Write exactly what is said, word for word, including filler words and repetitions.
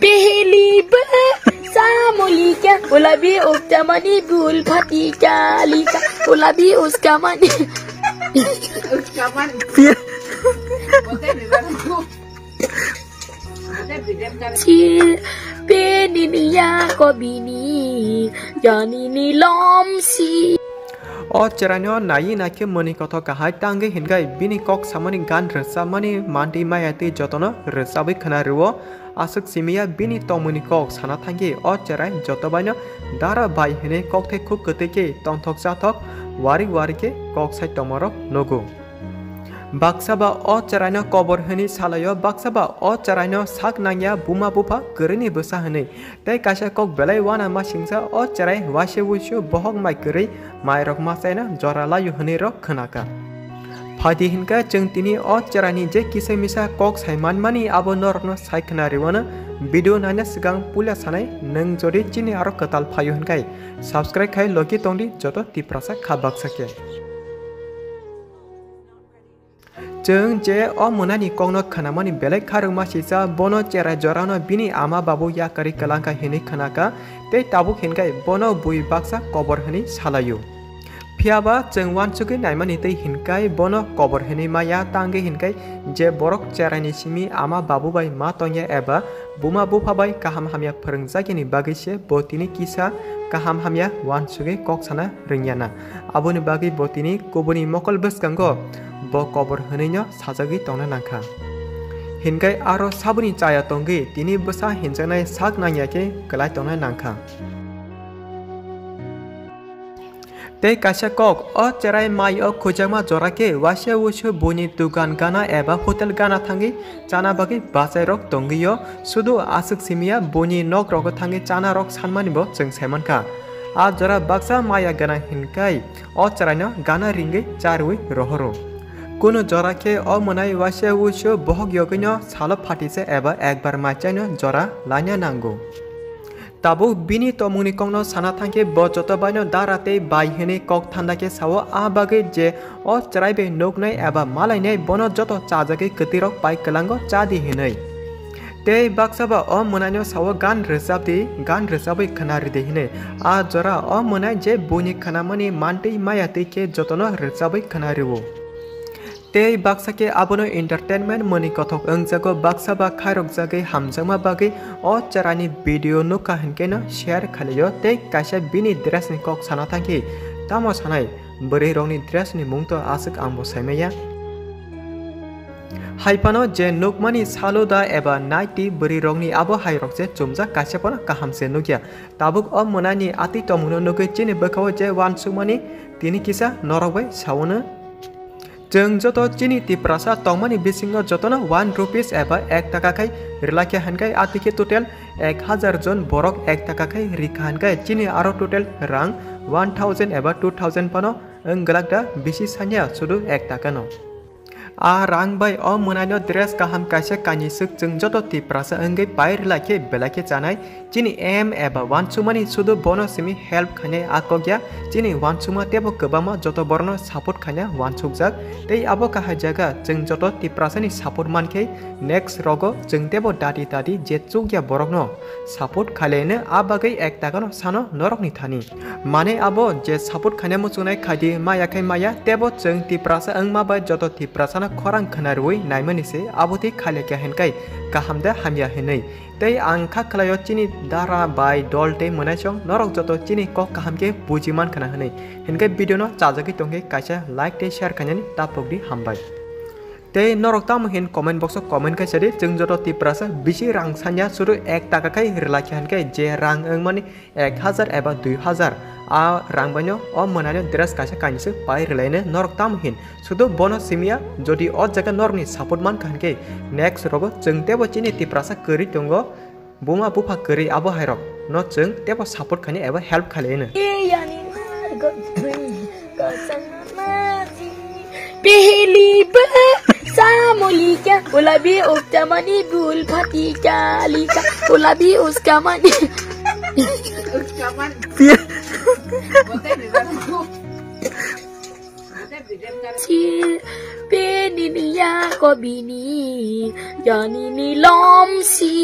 पहली बार सामोलिका, गुलाबी उफ्ता मनी गुल फटिका लिका, गुलाबी उसका money. Chi, pe ni ni ya ko bini, ya ni ni lom si. O chwraino naiwi naikhe mwnwi kothok kahai tangwi hinkhai bini kok samani gan rwchapmani mantwi maya twi jotono rwchabwi khwna rwo. Aswk simiya bini tongmungni kok sana thangkhe o chwrai jotobaino dara bai hwnwi kokthai khuk kwtwi khe tongthok chathok wari wari khe kok sai tongmarok nugo. Baksa ba o chwraino kobor hwnwi salaio, baksa ba o chwraino sak nangya buma bupha kwrwini bwsa hwnwi. Tei kaisa kok belai uana ma singsa o chwrai waisa wuisu bohok mai kwrwi mairok ma chaina jora laio hwnwi rok khwnaka. Phaidi hinka chwng tini o chwraini je kisa misa kok sai manmani abo norokno sai khwna rwano. Video naina swkang puila sanai nwng jodi chini aro kwtal phaio hinkai subscribe khai logi tongdi joto Tiprasa kha baksa khe. Chwng je o mwnani kokno khwnamani belai kharwngma sisa, bono cherai jorano bini ama babu yakarwi kwlangkha hinwi khwnakha, tei tabuk hinkhai bono bui baksa kobor hwnwi salaio. Phiyaba chwng uansugwi naimani tei hinkhai bono kobor hwnwi maya, tangwi hinkhai je borok cheraini simi ama babu bai ma tongya eba buma bupha bai kaham hamya phwrwngjakya ni bagwi se bo tini kisa kaham hamya uansugwi kok sana rwngya na. Aboni bagwi bo tini kubuni mokol bwskango bo kobor hwnwino sajagwi tongna nangkha. Hinkhai aro saboni chaya tongwi tini bwsa hinjaknai sak nangya khe kwlai tongna nangkha. Tei kaisa kok, o cherai mai o khujakma jora khe waisa wuisu buini dukan gana eba hotel gana thangwi chana bagwi bachairok tongwio, sudu aswk simiya buini nokrogo thangwi chanarok sanmani bo chwng saimankha. A jora baksa maya gana hinkhai o chwraino gana ringwi charwi rohoro. Kunu jora khe o mwnai waisa wuisu bohok yogwino salo phatisa eba ekbar maichaino jora laina nango. Tabuk bini tongmungni kokno sana thangkhe bo joto baino dara tei bai hwnwi kok thanda khe sao, a bagwi je o chwrai bai nuknai eba malainai bono joto chajagwi kwtwirok pai kwlango chadi hwnwi. Tei baksa ba o mwnaino sao gan rwchapdi, gan rwchapwi khwna rwdi hwnwi. A jora o mwnai je buini khwnamani mantwi maya twi khe jotono rwchapwi khwna rwo. Tei baksa khe abono entertainment mwnwi kothok wngjago, baksa ba khairokjagwi hamjakma bagwi o chwraini video nukha hinkheno share khailio tei kaisa bini dress ni kok sana thangkhe tamo sanai bwrwi rokni dress ni mung to aswk ang bo saimaya. Haiphano je nukmani salo da eba naiti bwrwi rokni abo hai rok se chumjak kaisa phano kaham se nukya. Tabuk o mwnani atwi tongmungno nugwi chini bwkhao je uansukmani tini kisa norok bai saono. Chwng joto chini Tiprasa tongmani bisingo jotono one rupees eba ek taka khai rwlakhe hinkhai atwikhe total ek hazar jon borok ek taka khai rikha hinkhai chini aro total rang one thousand eba two thousand phano wng glak da bisi sanya sudu ek taka no. A rang bai o mwnaino dress kaham kaisa kainwi swk chwng joto Tiprasa wngwi pai rwlakhe belai khe chanai. Chini aim eba uansukmani sudu bono simi help khainai a kok ya. Chini uansukma teibo kwbangma joto borokno support khaina uansukjak. Tei abo kahai jaga chwng joto Tiprasani support mankhe next rogo chwng teibo dati dati je chukya borokno support khailaino a bagwi ek takano sano norokni thani. Mane abo je support khaina muchungnai khaidi maya khai maya teibo chwng Tiprasa wngma bai joto Tiprasano khorang khwna rwui naimani se abo twi khailakya hinkhai kaham da hamya hinwi. Tei ang kha khlaio chini dara bai dol tei mwnaisong norok joto chini kok kaham khe buji man khwna hwnwi. Hinkhe video no chajagwi tongkhe kaisa like tei share khainani tapokdi, hambai. Tei norok tamo hin comment box o comment khai sadi, chwng joto Tiprasa bisi rang sanya suru ek taka khai rwlakhe hinkhe je rang wngmani ek hazar eba dui hazar a rang baino o mwnaino dress kaisa kainwi se pai rwlaino norok tamo hin. Sudu bono simiya, jodi o jaga norokni support mankha hinkhe next rogo chwng teibo chini Tiprasa kwrwi tongo, buma bupha kwrwi abo hairok no chwng teibo support khainai eba help khailai hwno. पहली बार सामोलिका, गुलाबी उफ्ता मनी गुल फटिका लिका, गुलाबी उसका money. Chi, pe ni ni ya bini, yani ni lom si.